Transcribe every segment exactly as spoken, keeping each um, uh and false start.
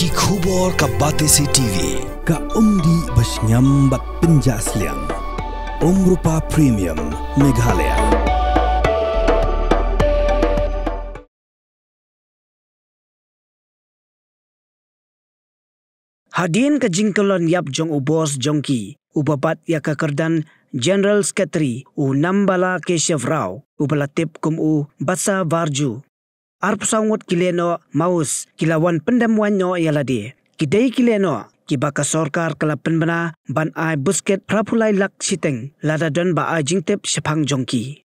Ki khubor ka Batesi T V. Ka umdih ba shngiam bad pynjah sliang. Umrupa Premium, Meghalaya. Hadien ka jingkyllon ïap jong u boss jong ki, uba bat ïa ka kyrdan General Secretary, u Nambala Keshav Rao, uba la tip kum u Basa Varju, arphew saw ngut ki lehnoh Maus ki la wan pyndem waiñ noh ïa lade. Ki dei ki lehnoh kiba ka sorkar ka la pynbna ban ai buskit phraphew lai lak shiteng lada don ba ai jingtip shaphang jong ki.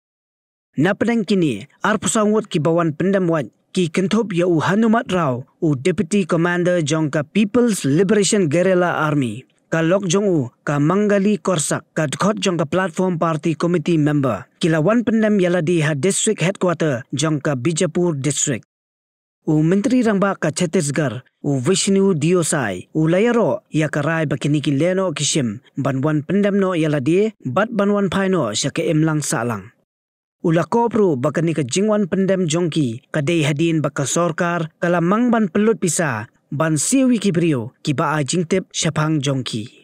Na pdeng kine arphew saw ngut kiba wan pyndem waiñ, ki kynthup ïa u Hanumat Rao, u Deputy Commander jong ka People's Liberation Guerrilla Army, ka lok jong u ka Mangali Korsak, ka dkhot jong ka Platform Party Committee member. Ki la wan pyndem ïa lade ha District Headquarter jong ka Bijapur District. U Myntri Rangbah ka Chhattisgarh, u Vishnu Deo Sai, u la ïaroh ïa ka rai ba kine ki lehnoh ki shim ban wan pyndem noh ïa lade bad ban wan phai noh sha ka imlang sahlang. U la kob ruh ba kane ka jingwan pyndem jong ki ka dei hadien ba ka sorkar ka la mang ban pynlut pisa ban siew ïa ki briew kiba ai jingtip shaphang jong ki.